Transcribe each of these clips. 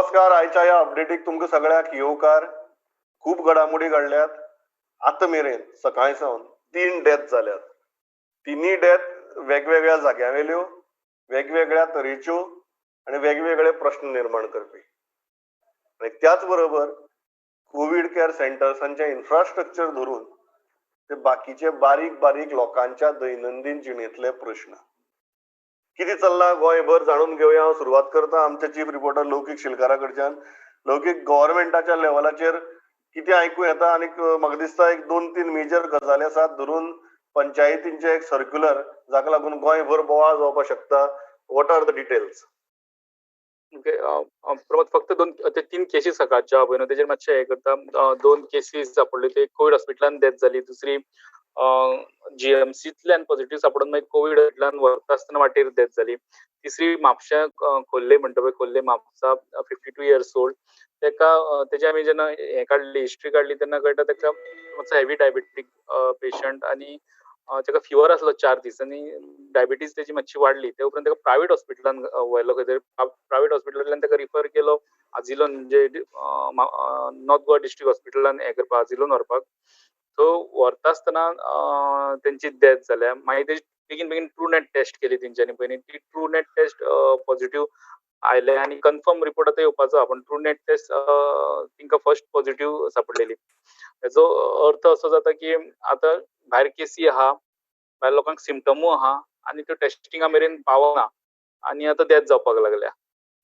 नमस्कार. आयच्या ह्या अपडेटीक तुमकां सगळ्यांक येवकार. खूब घडामोडी घडल्यात. आतां मेरेन सकाळी सावन 3 डेथ जाल्यात. 3 डेथ वेगवेगळ्या जाग्यांवेल्यो, वेगवेगळ्या तरेच्यो आनी वेगवेगळे प्रश्न निर्माण करपी. आनी त्याच बरोबर कोवीड केअर सेंटर्सांचें इन्फ्रास्ट्रक्चर धरून ते बाकीचे बारीक बारीक लोकांच्या दैनंदीन जिणेंतले प्रश्न कितें चल्लां गोंयभर जाणून घेवया. हांव सुरवात करता आमचे चीफ रिपोर्टर लौकीक शिलकारा कडच्यान. लौकीक, गव्हर्मेंटाच्या लेवलाचेर कितें आयकूं येता? आनी म्हाका दिसता एक 2-3 मेजर गजाली आसात धरून पंचायतींचे एक सर्क्युलर जाका लागून गोंयभर बोवाळ जावपाक शकता. What are the details? Okay, Pramod, फक्त 2 ते 3 केसीस सकाळच्या पळय न्हू, तेजेर मातशें हें करता. 2 केसीस सापडल्यो, ते कोवीड हॉस्पिटलान डेथ जाली. दुसरी जीएमसींतल्यान पॉझिटिव्ह सापडून मागीर कोवीड हॉस्पिटलान व्हरता आसतना वाटेर डेथ जाली. तिसरी म्हापश्यां खोर्ले म्हणटा पळय, खोर्ले म्हापसा 52 इयर्स ओल्ड, तेका तेजी आमी जेन्ना हें काडली, हिस्ट्री काडली तेन्ना कळटा तेका मातसो हेवी डायबेटीक पेशंट आनी तेका फिवर आसलो 4 दीस आनी डायबिटीज तेजी मातशी वाडली. ते उपरांत तेका प्रायवेट हॉस्पिटलान व्हेलो खंय तरी. प्रायवेट हॉस्पिटलांतल्यान तेका रिफर केलो आजिलोन, म्हणजे नॉर्थ गोवा डिस्ट्रिक्ट हॉस्पिटलान हें करपाक, आजिलोन व्हरपाक. सो व्हरता आसतना तेंची डेथ जाल्या. मागीर तेजी बेगीन बेगीन ट्रू नेट टेस्ट केली तेंच्यांनी पयलीं. ती ट्रू नेट टेस्ट पॉझिटिव्ह आयले आनी कन्फर्म रिपोर्ट आतां येवपाचो आहा, पूण ट्रू नेट टेस्ट तांकां फर्स्ट पॉझिटिव्ह सापडलेली. हेचो अर्थ असो जाता की आतां भायर केसी आहा, भायर लोकांक सिमटमूय आहा आनी त्यो टेस्टिंगा मेरेन पावना आनी आतां डेथ जावपाक लागल्या.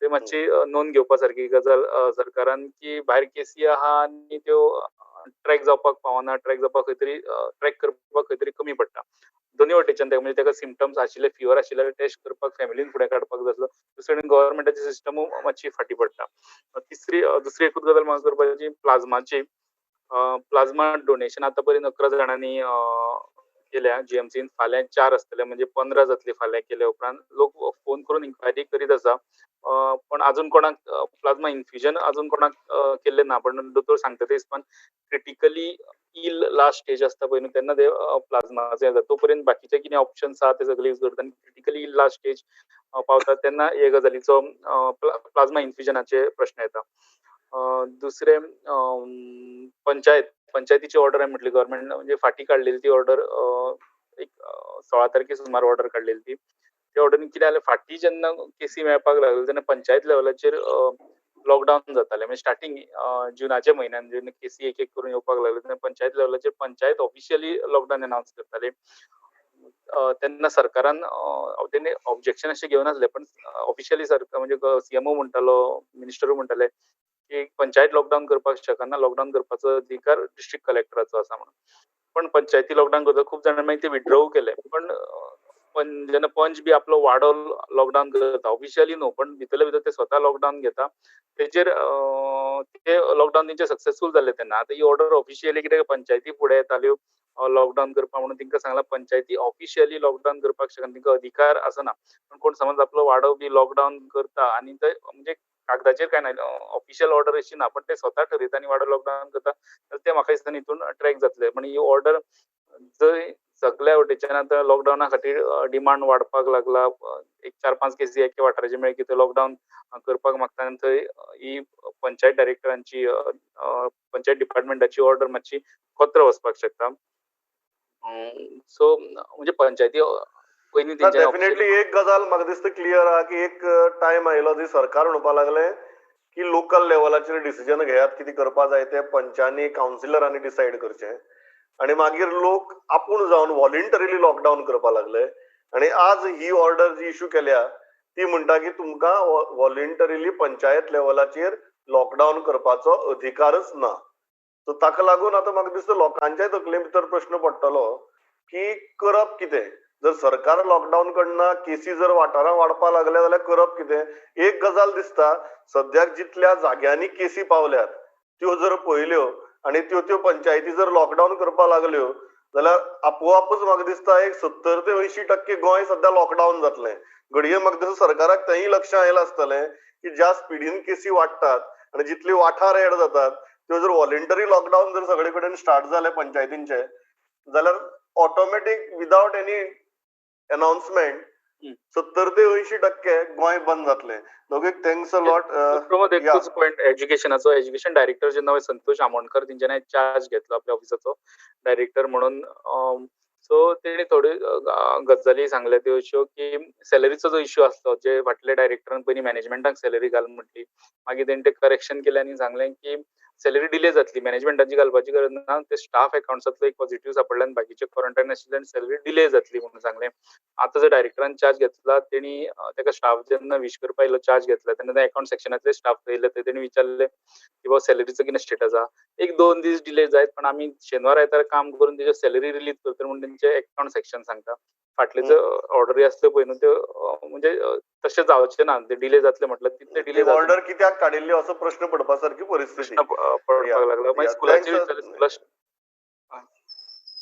ते मातशी नोंद घेवपा सारकी गजाल सरकारान की भायर केसी आहा आनी त्यो ट्रॅक जावपाक पावना, ट्रॅक जावपाक खंय तरी ट्रॅक करपाक खंय तरी कमी पडटा. दोनूय वटेच्यान तेका, म्हणजे तेका सिमटम्स आशिल्ले, फिवर आशिल्ले टेस्ट करपाक फॅमिलीन फुडें काडपाक जाय आसलो. दुसरे कडेन गव्हर्मेंटाची सिस्टमूय मातशी फाटीं पडटा. तिसरी दुसरी एकूच गजाल म्हाका करपाची, प्लाझ्माची. प्लाझ्मा डोनेशन आतां पर्यंत 11 जाणांनी केल्या जीएमसीन. फाल्यां 4 आसतले, म्हणजे 15 जातली फाल्यां केल्या उपरांत. लोक फोन करून इन्क्वायरी करीत आसा, पण अजून कोणाक प्लाझ्मा इन्फ्युजन अजून कोणाक केल्लें ना. पण दोतोर सांगता ते हिसपान क्रिटिकली इल लास्ट स्टेज आसता पळय न्हू, तेन्ना ते प्लाझ्माचे जाता. तो पर्यंत बाकीचे कितें ऑप्शन्स आहा ते सगळे यूज करता आनी क्रिटिकली इल लास्ट स्टेज पावता तेन्ना हे गजालीचो प्लाझ्मा इन्फ्युजनाचे प्रश्न येता. दुसरें पंचायतीची ऑर्डर हांवें म्हटली गव्हर्मेंट म्हणजे फाटीं काडलेली ती ऑर्डर, एक 16 तारखे सुमार ऑर्डर काडलेली ती. त्या ऑर्डरीन कितें जालें, फाटीं जेन्ना केसी मेळपाक लागल्यो तेन्ना पंचायत लेवलाचेर लॉकडावन जातालें. म्हणजे स्टार्टींग जुनाच्या म्हयन्यान जेन्ना केसी एक एक करून येवपाक लागल्यो तेन्ना पंचायत लेवलाचेर पंचायत ऑफिशियली लॉकडावन अनावन्स करताली. तेन्ना सरकारान तेणी ऑब्जेक्शन अशें घेवनासलें, पण ऑफिशियली सरकार म्हणजे सीएमओ म्हणटालो, मिनिस्टरूय म्हणटाले की पंचायत लॉकडावन करपाक शकना, लॉकडावन करपाचो अधिकार डिस्ट्रिक्ट कलेक्टराचो आसा म्हणून. पण पंचायती लॉकडावन करता खूब जाणांनी मागीर ते विथड्रॉ केले. पण जेन्ना पंच बी आपलो वाडो लॉकडावन करता ऑफिशियली न्हू, पण भितरले भितर ते स्वता लॉकडावन घेता, तेचेर ते लॉकडावन तेंचे सक्सेसफूल जाल्ले तेन्ना. आतां ही ऑर्डर ऑफिशियली कितें पंचायती फुडें येताल्यो लॉकडावन करपाक म्हणून तांकां सांगलां पंचायती ऑफिशियली लॉकडावन करपाक शकना, तांकां अधिकार आसना. पण कोण समज आपलो वाडो बी लॉकडावन करता आनी ते म्हणजे कागदाचेर काय ना, ऑफिशियल ऑर्डर अशी ना, पण ते स्वता ठरयता आनी वाडो लॉकडावन करता, जाल्यार ते म्हाका दिसता हितून ट्रॅक जातले. पण ही ऑर्डर जंय सगल्या वटेच्यान आतां लॉकडावना खातीर डिमांड वाडपाक लागला, एक 4-5 केसी एके वाठाराचे मेळ्ळे की थंय लॉकडावन करपाक मागता आनी थंय ही पंचायत डायरेक्टरांची पंचायत डिपार्टमेंटाची ऑर्डर मातशी कत्र वचपाक शकता. सो म्हणजे पंचायती पयलीं तेंच्यानी डेफिनेटली एक गजाल म्हाका दिसता क्लियर आहा की एक टायम आयलो जी सरकार म्हणपाक लागलें की लोकल लेवलाचेर डिसिजन घेयात, कितें करपा जाय तें पंचांनी कावन्सिलरांनी डिसायड करचें, आनी मागीर लोक आपूण जावन व्हॉलेंटरीली लॉकडावन करपाक लागले. आनी आज ही ऑर्डर जी इशू केल्या ती म्हणटा की तुमकां व्हॉलेंटरीली पंचायत लेवलाचेर लॉकडावन करपाचो अधिकारच ना. सो ताका लागून आतां म्हाका दिसता लोकांच्या तकले भितर प्रश्न पडटलो की करप कितें. जर सरकार लॉकडावन करना, केसी जर वाठारां वाडपाक लागल्या जाल्यार करप कितें. एक गजाल दिसता, सद्याक जितल्या जाग्यांनी केसी पावल्यात त्यो जर पळयल्यो आनी त्यो त्यो पंचायती जर लॉकडावन करपाक लागल्यो जाल्यार आपोआपूच म्हाका दिसता एक 70 ते 80% गोंय सद्या लॉकडावन जातलें. घडये म्हाका दिसता सरकाराक तेंय लक्ष आयलां आसतलें की ज्या स्पिडीन केसी वाडटात आनी जितले वाठार एड जातात त्यो जर व्हॉलेंटरी लॉकडावन जर सगळे कडेन स्टार्ट जाले पंचायतींचे जाल्यार ऑटोमॅटीक विदावट एनी अनाउन्समेंट 70 ते 80% गोंय बंद जातलें. दोगीक thanks a lot. Pramod, एकूच पॉयंट एज्युकेशनाचो. एज्युकेशन डायरेक्टर जे नांव संतोष आमोणकर, तेंच्यांनी चार्ज घेतलो आपल्या ऑफिसाचो डायरेक्टर म्हणून. सो तेणी थोड्यो गजाली सांगल्या त्यो अश्यो की सॅलरीचो जो इश्यू आसलो, जे फाटले डायरेक्टरान पयलीं मॅनेजमेंटाक सॅलरी घाल म्हटली, मागीर तेणी ते करेक्शन केलें आनी सांगलें की सॅलरी डिले जातली, मॅनेजमेंटाची घालपाची गरज ना, ते स्टाफ अकाउंट्सांतलो एक पॉझिटिव्ह सापडले आनी बाकीचे क्वॉरंटायन आशिल्ले आनी सॅलरी डिले जातली म्हणून सांगलें. आतां जो डायरेक्टरान चार्ज घेतला तेणी ताका स्टाफ जेन्ना विश करपा आयलो चार्ज घेतला तेन्ना अकाउंट सेक्शनांतले स्टाफ येयले थंय तेणी विचारले की बाबा सॅलरीचो कितें स्टेटस आसा. 1-2 दीस डिले जायत पण आमी शेनवार आयतार काम करून तेजे सॅलरी रिलीज करतले म्हणून तेंचे अकाउंट सेक्शन सांगता. फाटले जो ऑर्डरी आसल्यो पळय न्हू त्यो म्हणजे तशें जावचें ना, ते डिले जातले म्हटल्यार तितले डिले जातले. ऑर्डर कित्याक काडिल्ली असो प्रश्न पडपा सारकी परिस्थिती पडपाक लागला. मागीर स्कुलाचेर विचारलें.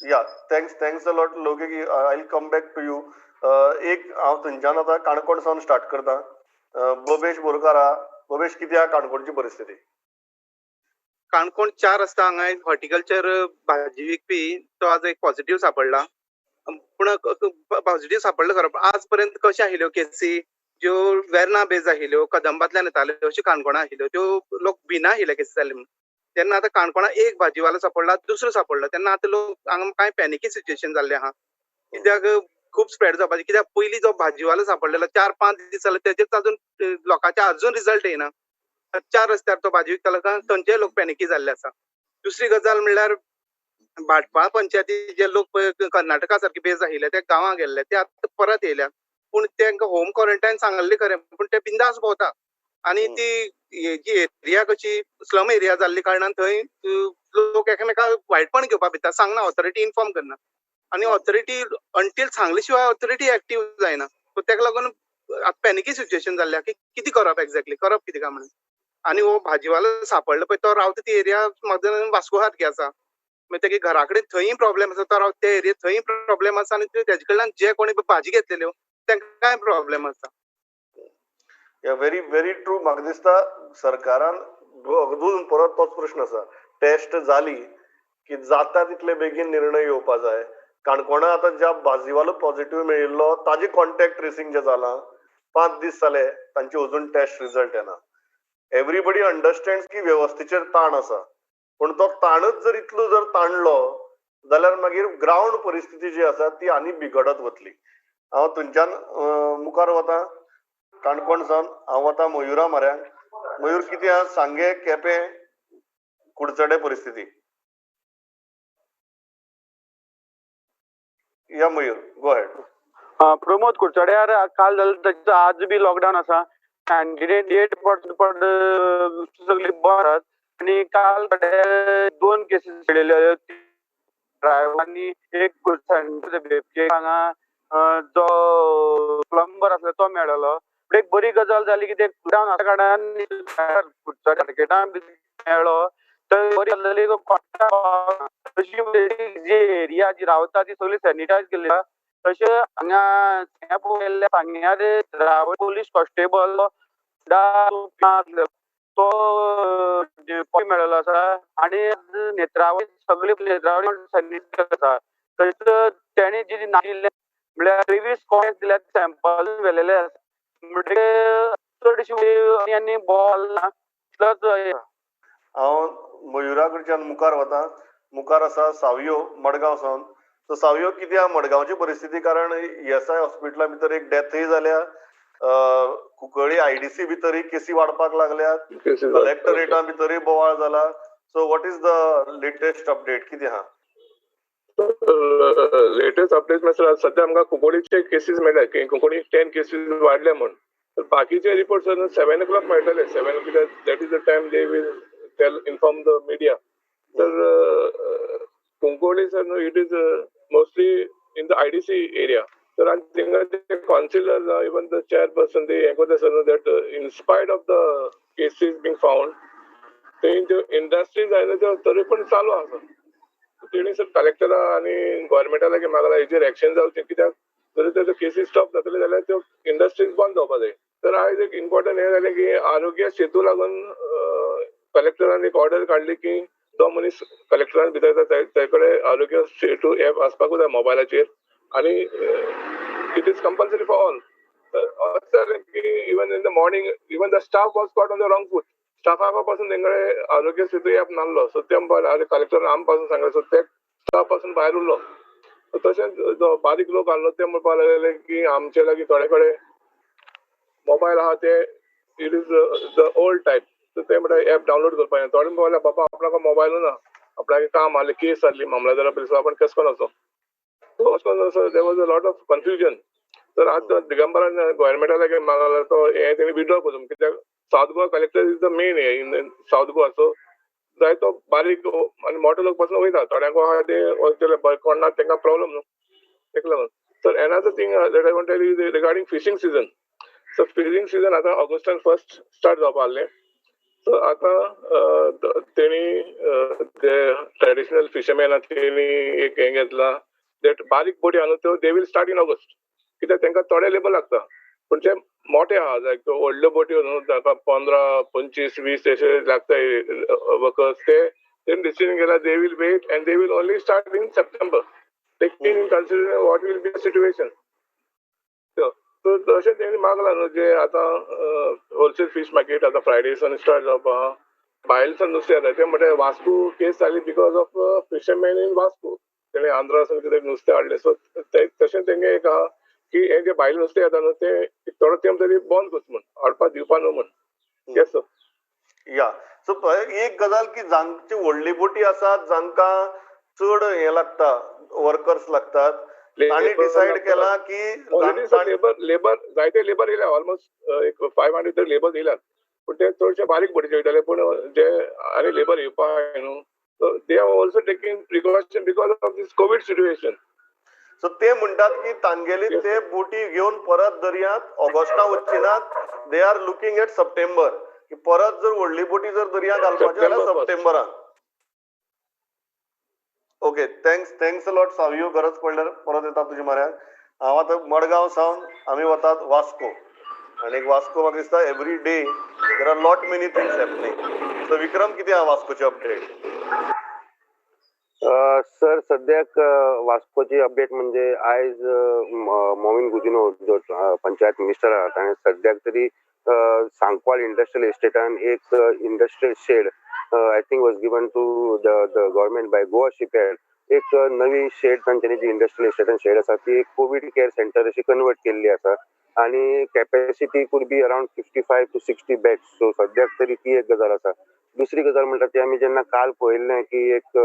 या thanks a lot Lokesh, I will come back to you. एक हांव थंयच्यान आतां काणकोण सावन स्टार्ट करता. बबेश बोरकार, बबेश कितें आहा काणकोणची परिस्थिती? काणकोण 4 रस्ता हांगा हॉर्टिकल्चर भाजी विकपी तो आज एक पॉझिटिव्ह सापडला. पूण पॉझिटिव्ह सापडलो खरो, आज पर्यंत कशें आशिल्ल्यो केसी ज्यो वेर्ना बेज आशिल्ल्यो, कदंबांतल्यान येताल्यो, अश्यो काणकोणा आशिल्ल्यो, त्यो लोक भिना आशिल्ले केसी जाले म्हणून. तेन्ना आतां काणकोणा एक भाजीवालो सापडला, दुसरो सापडलो, तेन्ना आतां लोक हांगा कांय पॅनिकी सिच्युएशन जाल्लें आहा. कित्याक खूब स्प्रेड जावपाचें, कित्याक पयलीं जो भाजीवालो सापडलेलो 4-5 दीस जाले तेजेच अजून लोकांचे अजून रिजल्ट येयना. 4 रस्त्यार तो भाजी विकतालो थंयचे लोक पॅनिकी जाल्ले आसा. दुसरी गजाल म्हणल्यार भाटपाळ पंचायती जे लोक कर्नाटका सारके बेज आशिल्ले ते गांवां गेल्ले ते आतां परत येयल्या, पूण तांकां होम क्वॉरंटायन सांगल्लें खरें, पूण ते बिंदास भोंवता. आनी ती जी एरिया कशी स्लम एरिया जाल्ली कारणान थंय लोक एकामेकांक वायटपण घेवपाक भिता, सांगना, ऑथॉरिटी इन्फॉर्म करना आनी ऑथॉरिटी अंटील सांगले शिवाय ऑथॉरिटी एक्टीव जायना. सो ताका लागून आतां पॅनिकी सिच्युएशन जाल्लें की कितें करप, एक्झॅक्टली करप कितें काय म्हणून. आनी हो भाजीवालो सापडलो पळय तो रावता ती एरिया म्हाका वास्को सारकी आसा, मागीर तेगे घरा कडेन थंय प्रॉब्लेम आसा, तो रावता त्या एरिया थंय प्रॉब्लेम आसा आनी तेजे कडल्यान जे कोणी भाजी घेतलेल्यो तांकां प्रॉब्लेम आसा. Very very true. म्हाका दिसता सरकारान अजून परत तोच प्रश्न आसा, टेस्ट जाली की जाता तितले बेगीन निर्णय येवपा जाय. काणकोणा आतां ज्या भाजीवालो पॉझिटिव्ह मेळिल्लो ताजे कॉन्टॅक्ट ट्रेसिंग जें जालां 5 दीस जाले तांचे अजून टेस्ट रिजल्ट येना. एवरीबडी अंडरस्टँड्स की वेवस्थेचेर ताण आसा, पूण तो ताणच जर इतलो जर ताणलो जाल्यार मागीर ग्रावंड परिस्थिती जी आसा ती आनी बिगडत वतली. हांव थंयच्यान मुखार वता, काणकोण सावन हांव वता मयुरा म्हऱ्यांत. मयूर कितें आहा सांगे, केपें, कुडचडे परिस्थिती? या मयूर, गो अहेड. प्रमोद, कुडचड्यार काल जालें ताचो आज बी लॉकडावन आसा, कॅन्डिडेट पड सगळी बंद आसात आनी काल 2 केसीस मेळिल्ल्यो, ड्रायव्हर आनी एक हांगा जो प्लंबर आसलो तो मेळ्ळो. पूण एक बरी गजाल जाली की ते लॉकडावन आसल्या कारणान मार्केटान मेळ्ळो तर बरी गजाल जाली. तशी जी एरिया जी रावता ती सगळी सॅनिटायज केल्ली आसा. तशें हांगा गेल्ल्या सांग्यार रावळ पोलीस कॉन्स्टेबल तो मेळ्ळो आसा आनी नेत्रावळी सगळी नेत्रावळी सॅनिटायज आसा. तशेंच तेणी जी दिल्ले म्हळ्यार 23 कॉयन्स दिल्यात, सॅम्पल व्हेलेले आसा, म्हणटकीर चडशी आनी बॉल ना तितलोच. हांव मयुरा कडच्यान मुखार वता. मुखार आसा सावयो मडगांव सावन. सो सावयो कितें आहा मडगांवची परिस्थिती? कारण ईएसआय हॉस्पिटला भितर एक डेथय जाल्या, कुंकळ्ळी आयडीसी भितरय केसी वाडपाक लागल्यात, कलेक्टरेटा भितरय बोवाळ जाला. So what is the latest update कितें आहा? लेटेस्ट अपडेट म्हळ्यार सद्या आमकां कुंकळ्ळीचे केसीस मेळ्ळ्या, कुंकळ्ळी 10 केसीस वाडल्या म्हूण. तर बाकीचे रिपोर्ट 7 o'clock मेळटले, 7 कित्याक that is the time they will tell inform the media. तर Cuncolim sir it is mostly in the IDC area. तर आनी थिंगा ते councillor even the chairperson ते हें करता sir that in spite of the cases being found थंय त्यो इंडस्ट्रीज आयल्या त्यो तरी पण चालू आसा. तेणी सर कलेक्टरा आनी गोवोरमेंटा लागीं मागला हेजेर एक्शन जावचें, कित्याक जर ते केसीस स्टॉप जातले जाल्यार त्यो इंडस्ट्रीज बंद जावपा जाय. तर आयज एक इम्पॉर्टंट हें जालें की आरोग्य सेतू लागून कलेक्टरान एक ऑर्डर काडली की तो मनीस कलेक्टरान भितर येता ताचे कडेन आरोग्य सेतू एप आसपाकूच जाय मोबायलाचेर आनी it is compulsory for all. तर अशें जालें की even in the morning even the staff was caught on the wrong foot. स्टाफा पासून तेंकडे आरोग्य सेतू ऍप नासलो, सो ते म्हणपाक कलेक्टरान आम पासून सांगलें, सो ते स्टाफ पासून भायर उरलो. तशेंच जो बारीक लोक आहलो ते म्हणपाक लागले की आमचे लागीं थोडे कडेन मोबायल आहा ते it is the old type, so ते म्हणटा ऍप डावनलोड करपाक जाय. थोडे म्हणपाक लागले बाबा आपणाक मोबायल ना, आपणाक काम आहलें, केस आहली मामलेदारा पयलीं, सो आपण केस करून वचो. सो अशें करून there was a lot of confusion. तर आतां दिगंबरान गव्हर्मेंटा लागीं मागला तो हें तेणी विड्रॉ करून, कित्याक South Goa collector is the main in South Goa, so जाय तो बारीक आनी मोठो लोक पासून वयता, थोड्यांक आहा ते वयतले, कोण ना तांकां प्रॉब्लम न्हू तेका लागून. तर another thing that I want tell you regarding fishing season. So fishing season आतां ऑगस्टान फर्स्ट स्टार्ट जावपा आहलें. सो आतां तेणी जे ट्रेडिशनल फिशरमॅन आहा तेणी एक हें घेतलां that बारीक बोटी आहा न्हू त्यो they will start in August, कित्याक तांकां थोडे लेबर लागता. पूण जे मोठे आहा लायक व्हडल्यो बोट्यो न्हू ताका 15, 25, 20 अशे लागता वर्कर्स, ते तेणी डिसिजन घेतला they will wait and they will only start in September, taking in consideration what will be the situation. So तशें तेणी मागलां न्हू जे आतां होलसेल फीश मार्केट आतां फ्रायडे सान स्टार्ट जावपा आहा. भायले सान नुस्तें येता ते म्हणटा वास्को केस जाली because of fisherman in Vasco, तेणी आंध्रा सान कितें नुस्तें हाडलें. सो तशें तेंगे एक आहा की हे जे भायले नुस्तें येता न्हू ते थोडो तेंप तरी बंद करचो म्हूण, हाडपा दिवपा न्हू म्हूण. Yes sir. या सो एक गजाल की जांची व्हडली बोटी आसात जांकां चड हें लागता, वर्कर्स लागतात, तांणी डिसायड केला की ऑलरेडी सर लेबर लेबर जायते लेबर येयल्या, ऑलमोस्ट एक 500 तरी लेबर येयल्यात, पूण ते चडशे बारीक बोटीचे वयताले. पूण जे आनी लेबर येवपा न्हू, so they are also taking precaution because of this COVID situation. So ते म्हणटात की तांगेली ते बोटी घेवन परत दर्यांत ऑगस्टा वचचे नात, they are looking at September, की परत जर व्हडली बोटी जर दर्यांत घालपाची जाल्यार सप्टेंबरान. Okay, thanks thanks a lot Savio, गरज पडल्यार परत येता तुजे म्हऱ्यान. हांव आतां मडगांव सावन आमी वतात वास्को, आनी वास्को म्हाका दिसता every day there are lot many things happening. So Vikram, कितें आहा वास्कोची अपडेट? सर सद्याक वास्कोची अपडेट म्हणजे आयज मॉविन गुदिन्हो जो पंचायत मिनिस्टर आहा ताणें सद्याक तरी सांकवाळ इंडस्ट्रियल इस्टेटान एक industrial shed I think was given to the government by Goa shipyard, एक नवी शेड तांच्यांनी जी इंडस्ट्रियल इस्टेटान शेड आसा ती एक कोवीड केअर सेंटर अशी कन्वर्ट केल्ली आसा आनी capacity could be around 55 to 60 beds. So सद्याक तरी ती एक गजाल आसा. दुसरी गजाल म्हणटा ती आमी जेन्ना काल पळयल्लें की एक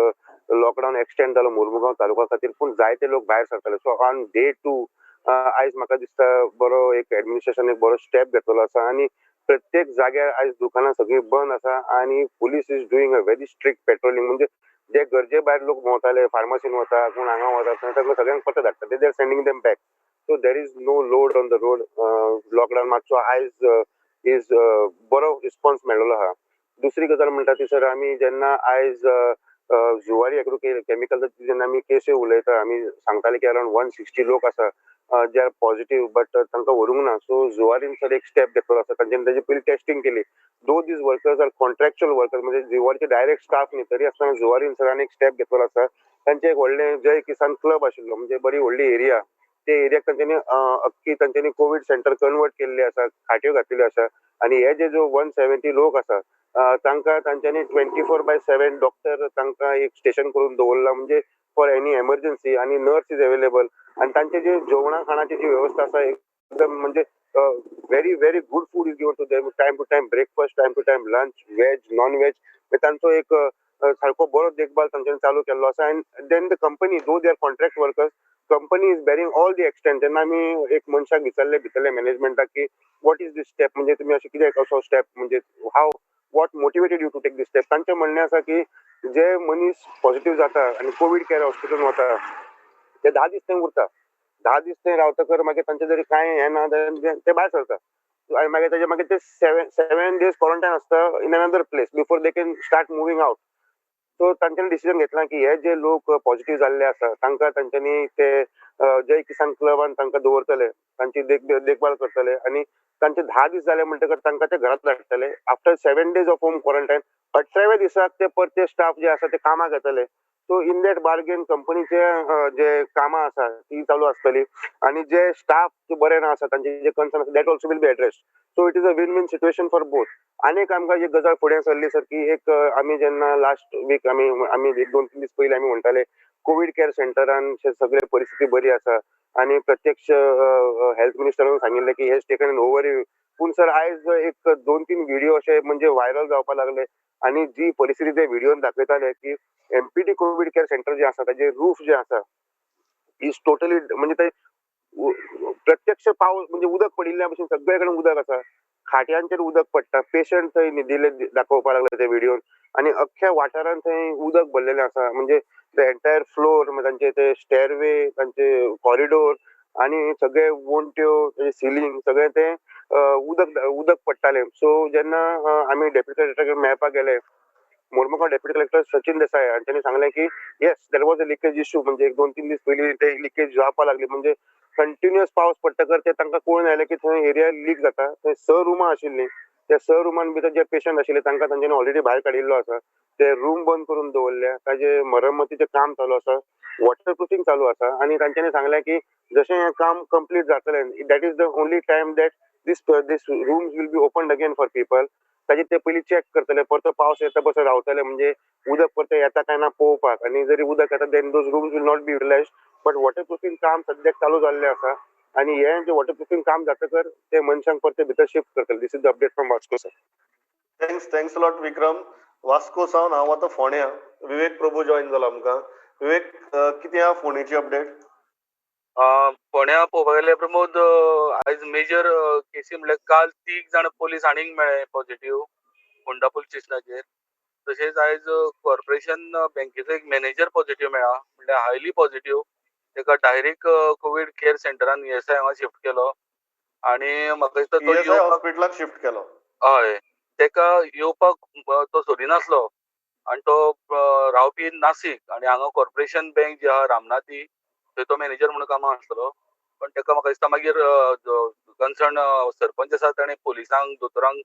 लॉकडावन एक्सटेंड जालो मुर्मुगांव तालुका खातीर, पूण जायते लोक भायर सरताले. सो ऑन डे 2 आयज म्हाका दिसता बरो एक एडमिनिस्ट्रेशन एक बरो स्टेप घेतलेलो आसा आनी प्रत्येक जाग्यार आयज दुकानां सगळीं बंद आसा आनी police is doing a very strict patrolling. म्हणजे जे गरजे भायर लोक भोंवताले, फार्मासीन वता, कोण हांगा वता, तांकां सगळ्यांक परत धाडटा, they are sending them back. So there is no load on the road. Lockdown मातसो आयज is बरो रिस्पॉन्स मेळ्ळो आहा. दुसरी गजाल म्हणटा ती सर, आमी जेन्ना आयज जुवारी एग्रो केमिकल जेन्ना आमी केसी उलयता, आमी सांगताले की अरावंड 160 लोक आसा जे are positive, but तांकां व्हरूंक ना. सो जुवारीन सर एक स्टेप घेतलो आसा, तांच्यानी ताजी पयली टेस्टिंग केली. Though these workers are contractual workers, म्हणजे जुवारीचे डायरेक्ट स्टाफ न्ही, तरी आसतना जुवारीन सरान एक स्टेप घेतलो आसा. तांचें एक व्हडलें जय किसान क्लब आशिल्लो, म्हणजे बरी व्हडली एरिया, ते एरियाक तांच्यांनी अख्खी तांच्यांनी कोवीड सेंटर कन्वर्ट केल्ले आसा, खाट्यो घातलेल्यो आसा आनी हे जे जो 170 लोक आसा तांकां तांच्यांनी 24/7 डॉक्टर तांकां एक स्टेशन करून दवरला, म्हणजे फॉर एनी एमर्जन्सी, आनी नर्स is available. आनी तांचे जे जेवणा खाणाची जी वेवस्था आसा एकदम म्हणजे very very good food is given to them, time to time breakfast, time to time lunch, veg non veg, तांचो एक सारको बरो देखभाल तांच्यांनी चालू केल्लो आसा. And then the company, though they are contract workers, company is bearing all the extent. जेन्ना आमी एक मनशाक विचारले भितरल्या मॅनेजमेंटाक की what is these step, म्हणजे तुमी अशें कितें असो स्टेप, म्हणजे how what motivated you to take this step, तांचें म्हणणें आसा की जे मनीस पॉझिटिव्ह जाता आनी कोवीड केअर हॉस्पिटलान वता ते 10 दीस थंय उरता, 10 दीस थंय रावतकर मागीर तांचें जरी कांय हें ना जाल्यार ते भायर सरता आनी मागीर ताजे मागीर ते 7 डेज क्वॉरंटायन आसता in another place before they can start moving out. So तांच्यांनी डिसिजन घेतलां की हे जे लोक पॉझिटिव्ह जाल्ले आसा तांकां तांच्यांनी ते जय किसान क्लबान तांकां दवरतले, तांची देखभाल करतले आनी तांचे 10 दीस जाले म्हणटकर तांकां ते घरात धाडटले. After 7 days of home quarantine 18व्या दिसाक ते परते स्टाफ जे आसा ते कामाक येतले. सो इन that bargain कंपनीचे जे कामां आसा ती चालू आसतली आनी जे स्टाफ जे बरे ना आसा तांचे जे कन्सर्न आसा that also will be addressed. So it is a win win situation for both. आनी एक आमकां जी गजाल फुडें सरली सर की एक आमी जेन्ना लास्ट वीक आमी आमी एक 2-3 दीस पयलीं आमी म्हणटाले कोवीड केअर सेंटरान सगळे परिस्थिती बरी आसा आनी प्रत्यक्ष हेल्थ मिनिस्टरान सांगिल्लें की हेज टेकन एन ओवरव्यू. पूण सर आयज एक 2-3 व्हिडिओ अशे म्हणजे व्हायरल जावपाक लागले आनी जी परिस्थिती ते व्हिडिओन दाखयताले की एमपीटी कोवीड केअर सेंटर जे आसा ताजे रूफ जे आसा is totally म्हणजे ते प्रत्यक्ष पावस म्हणजे उदक पडिल्ल्या भशेन सगळे कडेन उदक आसा, खाट्यांचेर उदक पडटा, पेशंट थंय न्हिदिल्ले दाखोवपाक लागले ते व्हिडिओन आनी अख्ख्या वाठारान थंय उदक भरलेलें आसा. म्हणजे ते एंटायर फ्लोर, तांचे ते स्टेअरवे, तांचे कॉरिडोर आनी सगळे वणट्यो, सिलींग सगळें तें उदक उदक पडटालें. सो जेन्ना आमी डेप्युटी कलेक्टर कडेन मेळपाक गेले, मोर्मुगांव डेप्युटी कलेक्टर सचिन देसाय हांच्यांनी सांगलें की yes there was a leakage issue. म्हणजे एक 2-3 दीस पयलीं ते लिकेज जावपाक लागली. म्हणजे कंटिन्युअस पावस पडटकर ते तांकां कळून आयलें की थंय एरिया लीक जाता. थंय 6 रुमां आशिल्लीं, त्या 6 रुमान भितर जे पेशंट आशिल्ले तांकां तांच्यांनी ऑलरेडी भायर काडिल्लो आसा. ते रूम बंद करून दवरल्या, ताजे मरम्मतीचें काम चालू आसा, वॉटर प्रुफींग चालू आसा आनी तांच्यांनी सांगलें की जशें हें काम कंप्लीट जातलें that is the only time that this rooms will be opened again for people. ताजे ते पयलीं चॅक करतले, परतो पावस येता बसर रावतले म्हणजे उदक परतें येता काय ना पळोवपाक आनी जरी उदक येता then those rooms will not be utilised. But water proofing काम सद्याक चालू जाल्लें आसा आनी हें जें वॉटर प्रुफींग काम जातकर ते मनशांक परते भितर शिफ्ट करतले. This is the update from Vasco sir. Thanks thanks lot Vikram. Vasco सावन हांव आतां फोंड्या, विवेक प्रभू जॉयन जाला आमकां. विवेक, कितें आहा फोंडेची अपडेट? फोंड्या पळोवपाक गेल्यार प्रमोद, आयज मेजर केसी म्हणल्यार काल 3 जाण पोलीस आनीक मेळ्ळे पॉझिटिव्ह होंडा पुलीस स्टेशनाचेर. तशेंच आयज कॉर्पोरेशन बँकेचो एक मॅनेजर पॉझिटिव्ह मेळ्ळा, म्हणल्यार हायली पॉझिटिव्ह. ताका डायरेक्ट कोवीड केअर सेंटरान ईएसआय हांगा शिफ्ट केलो आनी म्हाका दिसता तो ईएसआय हॉस्पिटलाक शिफ्ट केलो. हय, ताका येवपाक तो सोदिनासलो आनी तो रावपी नासीक आनी हांगा कॉर्पोरेशन बँक जी आहा रामनाथी थंय तो मॅनेजर म्हणून कामाक आसतलो. पण ताका म्हाका दिसता मागीर कन्सर्न सरपंच आसा ताणें पोलिसांक दोतोरांक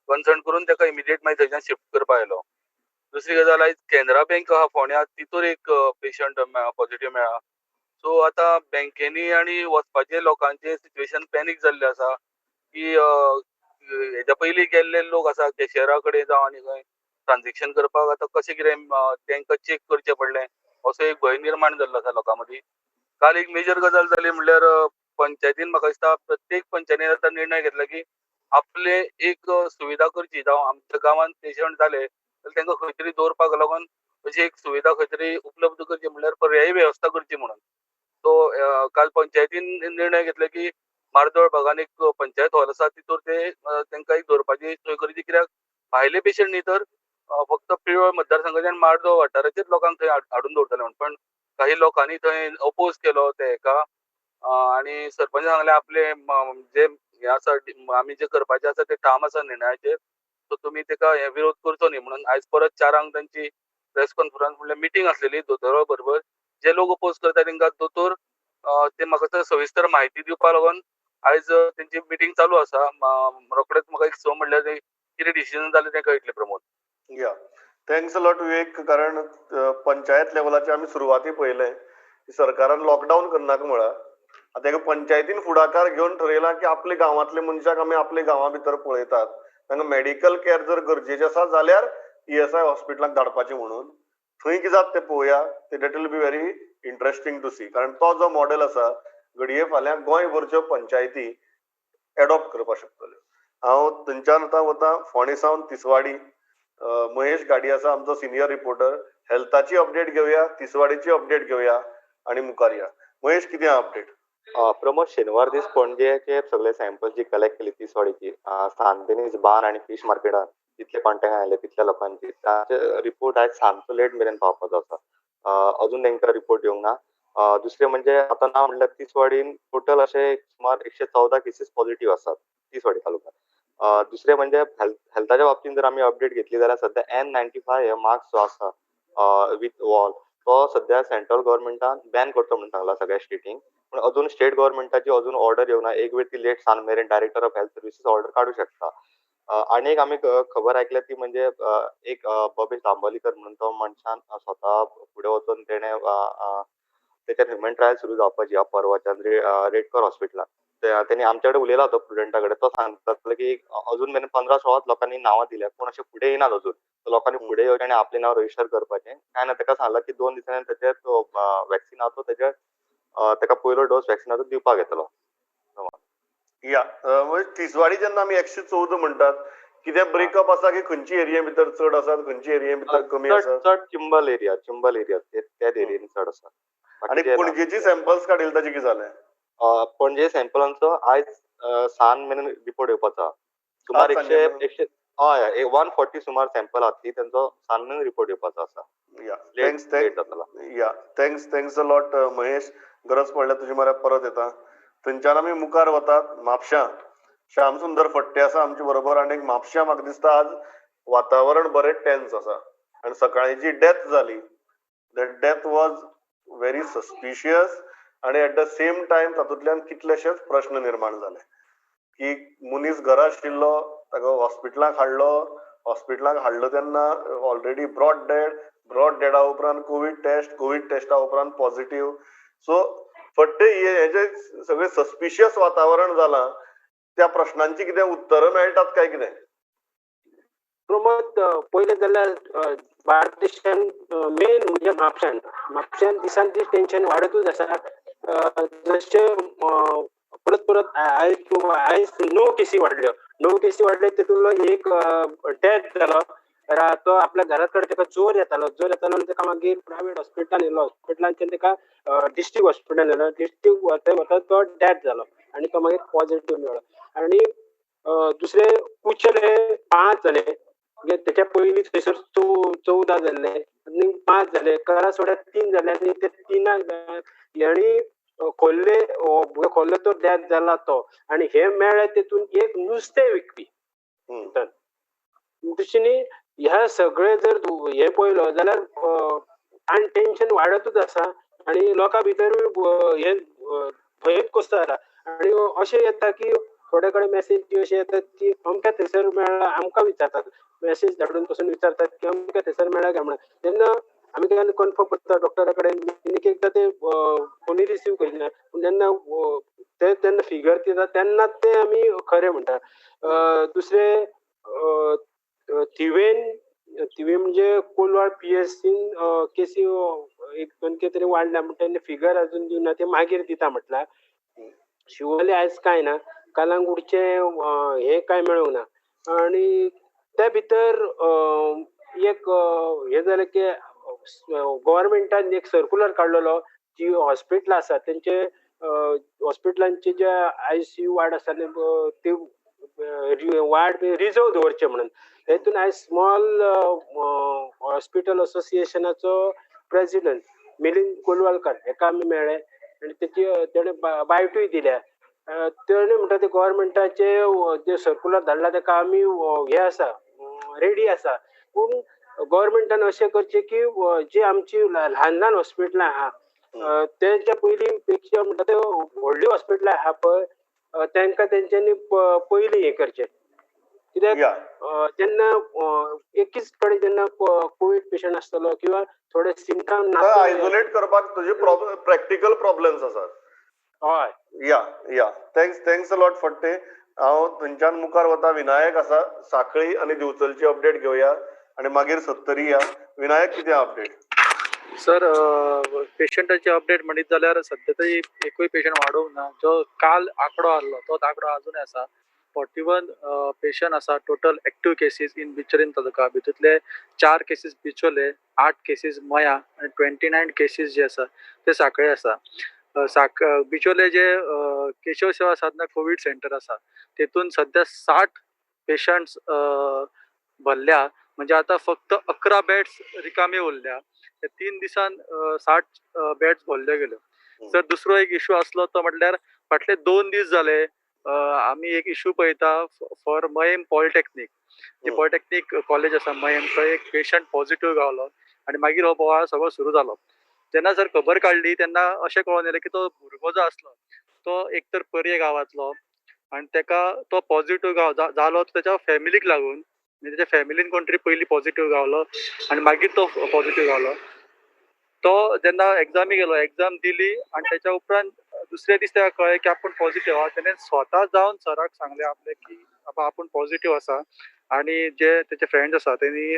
कन्सर्न करून ताका इमिडिएट मागीर थंयच्यान शिफ्ट करपाक आयलो. दुसरी गजाल, आयज केनरा बँक आहा फोंड्या, तितूर एक पेशंट पॉझिटिव्ह मेळ्ळा. सो आतां बँकेनी आनी वचपाचे लोकांचे सिच्युएशन पॅनीक जाल्लें आसा की हेच्या पयलीं गेल्ले लोक आसा कॅशियरा कडेन जावं आनी खंय ट्रान्झेक्शन करपाक आतां कशें कितें तांकां चॅक करचें पडलें असो एक भंय निर्माण जाल्लो आसा लोकां मदीं. काल एक मेजर गजाल जाली म्हणल्यार पंचायतीन म्हाका दिसता प्रत्येक पंचायतीन आतां निर्णय घेतला की आपले एक सुविधा करची, जावं आमच्या गांवांत पेशंट जाले जाल्यार तांकां खंय तरी दवरपाक लागून अशी एक सुविधा खंय तरी उपलब्ध करची, म्हणल्यार पर्यायी वेवस्था करची म्हणून. सो काल पंचायतीन निर्णय घेतला की मार्दोळ भागान एक पंचायत हॉल आसा तितूर ते तांकां एक दवरपाची सोय करची, कित्याक भायले पेशंट न्ही तर फक्त पिळवळ मतदारसंघाचे आनी मार्दोळ वाठाराचेच लोकांक थंय हाडून दवरतले म्हणून. पण काही लोकांनी थंय अपोज केलो ते हेका आनी सरपंच सांगले आपले जे हे आसा आमी जे करपाचे आसा ते ठाम आसा निर्णयाचेर, सो तुमी तेका हे विरोध करचो न्ही म्हणून. आयज परत 4 तांची प्रेस कॉन्फरन्स म्हणल्यार मिटींग आसलेली दोतोरा बरोबर. जे लोक अपोज करता तांकां दोतोर ते म्हाका सविस्तर म्हायती दिवपा लागून आयज तेंची मिटींग चालू आसा. रोखडेच म्हाका एक 6 म्हणल्यार कितें डिसिजन जालें तें कळटलें Pramod. Yeah, thanks a lot Vivek. कारण पंचायत लेवलाचे आमी सुरवाती पळयलें सरकारान लॉकडावन करनाका म्हळां, आतां एका पंचायतीन फुडाकार घेवन ठरयलां की आपल्या गांवांतले मनशाक आमी आपल्या गांवा भितर पळयतात, तांकां मेडिकल केअर जर गरजेचें आसा जाल्यार ईएसआय हॉस्पिटलाक धाडपाचें म्हणून. थंय कितें जाता तें पळोवया, that will be very interesting to see. कारण तो जो मॉडेल आसा घडये फाल्यां गोंयभरच्यो पंचायती एडॉप्ट करपाक शकतल्यो. हांव थंयच्यान आतां वता फोंडें सावन तिसवाडी, महेश गाडी आसा आमचो सिनियर रिपोर्टर. हेल्थाची अपडेट घेवया, तिसवाडीची अपडेट घेवया आनी मुखार या. महेश, कितें अपडेट? प्रमोद, शेनवार दीस पणजेचे सगळे सॅम्पल जी कलेक्ट केली तिसवाडीची, सांतेनीज बार आनी फीश मार्केटान जितले कॉन्टॅक्ट आयले तितल्या लोकांची, तांचे रिपोर्ट आयज सांजचो लेट मेरेन पावपाचो आसा. अजून तांकां रिपोर्ट येवंक ना. दुसरें म्हणजे आतां ना म्हणल्यार तिसवाडीन टोटल अशे सुमार 114 केसीस पॉझिटिव्ह आसात तिसवाडी तालुक्यात. दुसरें म्हणजे हेल्थाच्या बाबतींत जर आमी अपडेट घेतली जाल्यार सद्या N95 हे मास्क जो आसा विथ वॉल, तो सद्या सेंट्रल गव्हर्मेंटान बॅन करतो म्हणून सांगला सगळ्या स्टेटींक, पूण अजून स्टेट गव्हर्मेंटाची अजून ऑर्डर येवना. एक वेळ ती लेट सांज मेरेन director of health services order काडूं शकता. आनी एक आमी खबर आयकल्या ती म्हणजे एक बबेश दांबोलीकर म्हणून तो मनशान स्वता फुडें वचून तेणें तेचेर ह्युमन ट्रायल सुरू जावपाची आहा परवाच्यान रेड क्रॉस हॉस्पिटलान. तेणी आमचे कडेन उलयला तो प्रुडंटा कडेन, तो सांगतालो की अजून मेरेन 15-16 लोकांनी नांवां दिल्या, पूण अशें फुडें येयनात अजून. लोकांनी फुडें येवचें आनी आपलें नांव रजिस्टर करपाचें. काय ना ताका सांगलां की 2 दिसांनी तेचेर तो वॅक्सिन आहा तो तेजे ताका पयलो डोस वॅक्सिनाचो दिवपाक येतलो. या म्हणजे तिसवाडी जेन्ना आमी 114 म्हणटात, कितें ब्रेकअप आसा की खंयची एरिये भितर चड आसात, खंयची एरिये भितर कमी आसा? चड चिंबल एरिया, चिंबल एरिया त्याच एरियेन चड आसा. आनी पणजेची सॅम्पल्स काडिल्ले ताचें कितें जालें? पणजे सॅम्पलांचो आयज 6 मेरेन रिपोर्ट येवपाचो आहा. सुमार 100 हय 140 सुमार सॅम्पल आहा ती तेंचो 6 मेरेन रिपोर्ट येवपाचो आसा. या thanks या thanks thanks a lot Mahesh. गरज पडल्यार तुजे म्हऱ्यात परत येता. थंयच्यान आमी मुखार वतात म्हापश्यां. श्यामसुंदर फट्टे आसा आमचे बरोबर. आनी म्हापश्यां म्हाका दिसता आज वातावरण बरें टेन्स आसा आनी सकाळीं जी डेथ जाली, that death was very suspicious आनी एट the same time तातूंतल्यान कितलेशेच प्रश्न निर्माण जाले की मनीस घरा आशिल्लो, ताका हॉस्पिटलाक हाडलो, हॉस्पिटलाक हाडलो तेन्ना ऑलरेडी ब्रॉड डेड, ब्रॉड डेडा उपरांत कोवीड टेस्ट, कोवीड टेस्टा उपरांत पॉझिटिव्ह. सो फट्टे हे जे सगळे सस्पिशियस वातावरण जालां त्या प्रश्नांची कितें उत्तरां मेळटात काय कितें? प्रमोद, पयलें जाल्यार बार्देशान मेन म्हणजे म्हापश्यान, म्हापश्यान दिसान दीस टेन्शन वाडतूच आसा. जशें परत परत आयज 9 केसी वाडल्यो, 9 केसी वाडल्यो, तितूंतलो एक डेथ जालो. तो आपल्या घरात कडेन ताका जोर येतालो, जोर येतालो आनी ताका मागीर प्रायवेट हॉस्पिटलान येयलो, हॉस्पिटलांच्यान ताका डिस्ट्रिक्ट हॉस्पिटलान येयलो, डिस्ट्रिक्ट वता वता तो डेथ जालो आनी तो मागीर पॉझिटिव्ह मेळ्ळो. आनी दुसरे कुचले 5 जाले, तेच्या पयलीं थंयसर 14 जाल्ले आनी 5 जाले, करासवाड्यार 3 जाले आनी ते 3 आनी खोल्ले, खोल्ले तो डेथ जाला तो. आनी हे मेळ्ळे तेतून एक नुस्तें विकपी. तशें ह्या सगळे जर हे पळयलो जाल्यार आनी टेन्शन वाडतूच आसा आनी लोकां भितर हे भंयच कसो जाला. आनी अशें येता की थोडे कडेन मॅसेज अशें येतात की अमक्या थंयसर मेळ्ळा, आमकां विचारतात, मॅसेज धाडून पसून विचारतात की अमक्या थंयसर मेळ्ळा काय म्हणून. तेन्ना आमी केन्ना कन्फर्म करता डॉक्टरा कडेन, एक एकदां ते फोनूय रिसीव करिना, पूण जेन्ना ते तेन्ना फिगर दिता तेन्ना ते आमी खरें म्हणटा. दुसरें थिवेन, थिवे म्हणजे कोलवाळ PSCन केसी 1-2 के तरी वाडल्या म्हणटा, तेन्ना फिगर अजून दिवना, ते मागीर दिता म्हटलां. शिवोले आयज कांय ना, कालांगुडचे हे कांय मेळूंक ना. आनी त्या भितर एक हे जालें की गव्हर्मेंटान एक सर्कुलर काडलेलो जी हॉस्पिटलां आसा तेंचे हॉस्पिटलांचे जे ICU ward आसा ते वार्ड रिजर्व दवरचे म्हणून. तेतून आयज small hospital असोसिएशनाचो president Milind Kolwalkar हेका आमी मेळ्ळे आनी तेची तेणें बायटूय दिल्या. तेणें म्हणटा ते गव्हर्मेंटाचे जे सर्कुलर धाडला तेका आमी हे आसा, रेडी आसा, पूण गव्हर्मेंटान अशें करचें की जी आमची ल्हान ल्हान हॉस्पिटलां आहा तेच्या पयलीं पेक्षा म्हणटा ते व्हडलीं हॉस्पिटलां आहा पळय तांकां तेंच्यांनी पयलीं हें करचें. कित्याक जेन्ना एकीच कडेन जेन्ना कोवीड पेशंट आसतलो किंवा थोडे सिमटम आयसोलेट करपाक तुजे प्रॅक्टिकल प्रॉब्लेम्स आसात. हय या या thanks thanks a lot Phadte. हांव थंयच्यान मुखार वता. विनायक आसा, साखळी आनी दिवचलची अपडेट घेवया आनी मागीर सत्तरी या. विनायक, कितें अपडेट? सर, पेशंटाची अपडेट म्हणीत जाल्यार सद्या तरी एकूय पेशंट वाडोवंक ना. जो काल आंकडो आहलो तोच आंकडो आजूनय आसा. 41 पेशंट आसा total active cases in Bicholim taluka. भितूंतले 4 cases Bicholim, 8 cases मया आनी 29 केसीस जे आसा ते साखळे आसा. बिचोले जे केशव सेवा साधना कोवीड सेंटर आसा तेतून सद्या 60 पेशंट्स भरल्या, म्हणजे आतां फक्त 11 बेड्स रिकामी उरल्या. 3 दिसान 60 बेड्स भरल्यो गेल्यो. सर, दुसरो एक इशू आसलो तो म्हटल्यार फाटले 2 दीस जाले आमी एक इशू पळयता फॉर मयेम पॉलिटेक्नीक. जी पॉलिटेक्नीक कॉलेज आसा मयेम, थंय एक पेशंट पॉझिटिव्ह गावलो आनी मागीर हो बोवाळ सगळो सुरू जालो. जेन्ना सर खबर काडली तेन्ना अशें कळोन येयलें की तो भुरगो जो आसलो तो एक तर पर्ये गांवांतलो आनी तेका तो पॉझिटिव्ह जालो तेच्या फॅमिलीक लागून, म्हणजे तेच्या फॅमिलीन कोण तरी पयलीं पॉझिटिव्ह गावलो आनी मागीर तो पॉझिटिव्ह गावलो. तो जेन्ना एग्जामी गेलो, एग्जाम दिली आनी तेच्या उपरांत दुसऱ्या दीस ताका कळ्ळें की आपूण पॉझिटिव्ह आहा. तेणें स्वता जावन सराक सांगलें आपलें की बाबा आपूण पॉझिटिव्ह आसा, आनी जे तेचे फ्रेंड्स आसा तेणी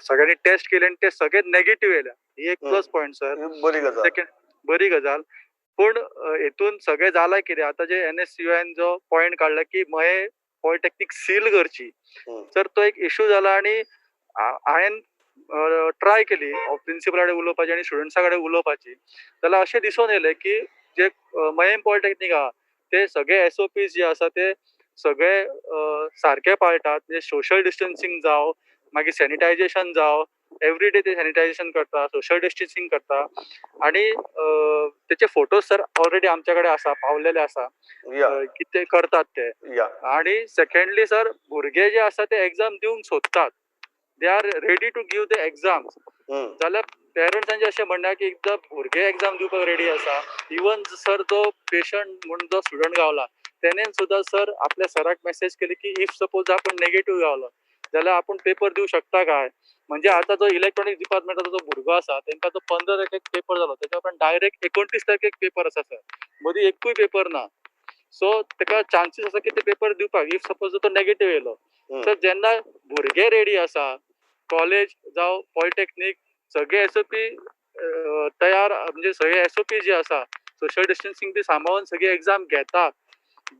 सगळ्यांनी टेस्ट केली आनी ते सगळे नेगेटिव्ह येयल्या. ही एक प्लस पॉयंट सर, बरी गजाल. सेकंड बरी गजाल. पूण हेतून सगळें जालां कितें, आतां जे NSUN जो पॉयंट काडला की मये पॉलिटेक्नीक सील करची, सर तो एक इशू जाला. आनी हांवें ट्राय केली प्रिंसिपला कडेन उलोवपाची आनी स्टुडंट्सा कडेन उलोवपाची, जाल्यार अशें दिसून येयलें की जे मयेम पॉलिटेक्नीक आहा ते सगळे SOPs जे आसा ते सगळे सारके पाळटात. म्हणजे सोशल डिस्टन्सिंग जावं, मागीर सॅनिटायझेशन जावं, एवरी डे ते सॅनिटायझेशन करता, सोशल डिस्टन्सिंग करता. आनी तेचे फोटोज सर ऑलरेडी आमच्या कडेन आसा, पावलेले आसा की ते करतात ते. आनी सेकंडली सर, भुरगे जे आसा ते एग्जाम दिवंक सोदतात, they are ready to give the exams. जाल्यार पेरंट्सांचें अशें म्हणणें की एकदां भुरगे एग्जाम दिवपाक रेडी आसा, इवन सर जो पेशंट म्हूण जो स्टुडंट गावला तेणेन सुद्दां सर आपल्या सराक मॅसेज केली की if suppose आपूण नेगेटिव्ह गावलो जाल्यार आपूण पेपर दिवं शकता काय. म्हणजे आतां जो इलेक्ट्रॉनीक डिपार्टमेंटाचो जो भुरगो आसा तेंकां जो 15 तारखेक पेपर जालो, तेच्या उपरांत डायरेक्ट 29 तारखेक पेपर आसा सर, मदीं एकूय पेपर ना. सो तेका चान्सीस आसा की ते पेपर दिवपाक if suppose तो नेगेटिव्ह येयलो. तर जेन्ना भुरगे रेडी आसा, कॉलेज जावं पॉलिटेक्नीक सगळे SOP तयार, म्हणजे सगळे SOP जे आसा सोशल डिस्टन्सिंग बी सांबाळून सगळी एग्जाम घेता,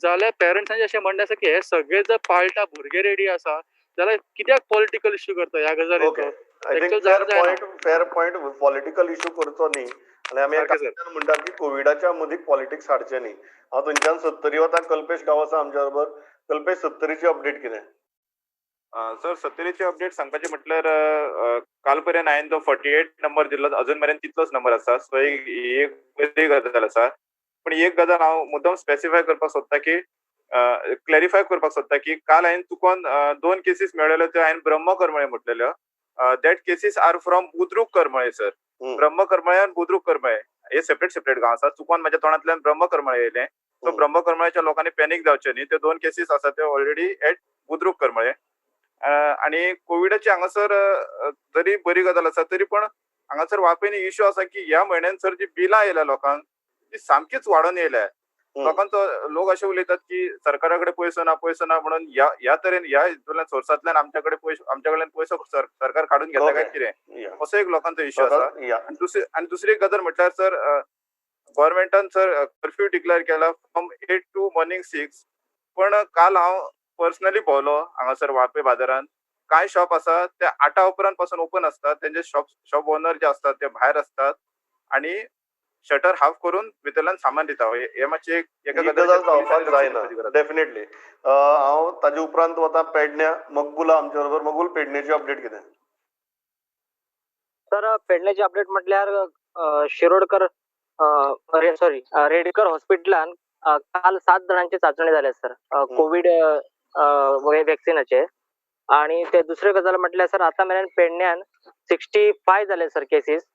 जाल्यार पेरंट्सांचें अशें म्हणणें आसा की हे सगळे जर पाळटा, भुरगे रेडी आसा, जाल्यार कित्याक पॉलिटिकल इश्यू करता ह्या गजालीचो? I think fair point. Political issue करचो न्ही, आनी आमी म्हणटात की कोविडाच्या मदीं पॉलिटिक्स हाडचें न्ही. हांव थंयच्यान सत्तरी वता, कल्पेश गांव आसा आमच्या बरोबर. कल्पेश, सत्तरीची अपडेट कितें? सर सत्तरीची अपडेट सांगपाचें म्हटल्यार काल पर्यंत हांवें तो 48 नंबर दिल्लो, अजून मेरेन तितलोच नंबर आसा. सो एक बरी गजाल आसा. पूण एक गजाल हांव मुद्दम स्पेसिफाय करपाक सोदता की क्लॅरिफाय करपाक सोदता की काल हांवें चुकोन 2 केसीस मेळ्ळेल्यो त्यो हांवें ब्रह्म करमळे म्हटलेल्यो. That cases are from Budruk Karmale sir. Brahma Karmale आनी बुद्रुक करमळे हे सेपरेट सेपरेट गांव आसा. चुकोन म्हाज्या तोंडांतल्यान ब्रह्म करमळे येयलें. सो ब्रह्म करमळ्याच्या लोकांनी पॅनीक जावचें न्ही. त्यो 2 केसीस आसा त्यो ऑलरेडी एट बुद्रुक करमळे. आनी कोविडाची हांगासर जरी बरी गजाल आसा तरी पण हांगासर वापयन इश्यू आसा की ह्या म्हयन्यान सर जी बिलां येयल्या लोकांक ती सामकीच वाडोवन येयल्या. लोकांचो लोक अशे उलयतात की सरकारा कडेन पयसो ना पयसो ना म्हणून ह्या तरेन ह्या हितूंतल्यान सोर्सांतल्यान आमच्या कडेन पयसो आमच्या कडल्यान पयसो सरकार काडून घेता काय कितें असो एक लोकांचो इश्यू आसा. आनी दुसरी एक गजाल म्हटल्यार सर गव्हर्मेंटान सर कर्फ्यू डिक्लेअर केला फ्रॉम 8 to morning 6. पण काल हांव पर्सनली भोंवलो हांगासर वाळपय बाजारान. कांय शॉप आसा ते 8 उपरांत पासून ओपन आसतात. तेंचे शॉप ओनर जे आसतात ते भायर असतात आणि शटर हाफ करून भितरल्यान सामान दिता. हे मातशें एक गजाल जावपाक जायना डेफिनेटली. हांव ताजे उपरांत वता पेडण्या, मकबुला आमच्या बरोबर. मकबूल, पेडण्याची अपडेट कितें? सर पेडण्याची अपडेट म्हटल्यार शिरोडकर सॉरी रेडकर हॉस्पिटलान काल 7 जाणांची चाचणी जाल्या सर कोवीड वॅक्सिनाचे. आणि ते दुसरे गजाल म्हटल्यार सर आता मेरेन पेडण्यान 65 जाले सर केसीस.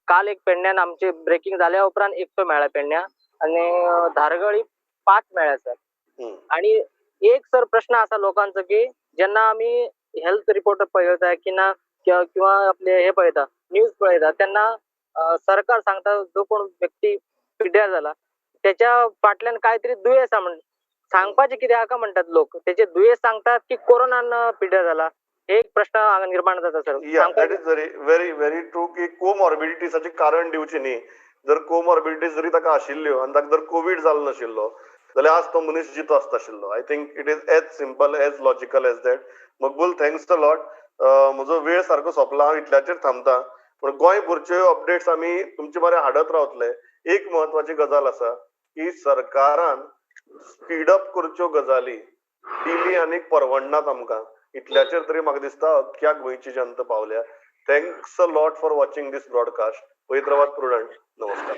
काल एक पेडण्यान आमचे ब्रेकिंग जाल्या उपरांत एकटो मेळ्ळा पेडण्या आणि धारगळी 5 मेळ्ळा सर. आणि एक सर प्रश्न आसा लोकांचो की जेन्ना आमी हेल्थ रिपोर्ट पळयता की ना किंवा आपले हे पळयता न्यूज पळयता तेन्ना सरकार सांगता जो कोण व्यक्ती पिड्ड्यार जाला त्याच्या फाटल्यान कांयतरी दुयेंस आसा म्हण सांगपाचें कित्याक म्हणटात लोक. तेचे दुयेंस सांगतात की कोरोनान पिड्ड्यार जाला. एक प्रश्न हांगा निर्माण जाता sir. That is very very very true की कोमॉर्बिडिटीजाचें कारण दिवचें न्ही. जर कोमॉर्बिडिटीज जरी ताका आशिल्ल्यो आनी ताका जर कोवीड जालो नाशिल्लो जाल्यार आज तो मनीस जितो आसता आशिल्लो. I think it is as simple as logical as that. Maqbool, thanks a lot. म्हजो वेळ सारको सोंपला, हांव इतल्याचेर थांबता. पूण गोंयभरच्यो अपडेट्स आमी तुमचे मरे हाडत रावतले. एक म्हत्वाची गजाल आसा की सरकारान स्पीड अप करच्यो गजाली, डिली आनीक परवडनात आमकां. इतल्याचेर तरी म्हाका दिसता अख्ख्या गोंयची जनता पावल्या. Thanks a lot for watching this broadcast. पळयत रावात प्रुडंट. नमस्कार.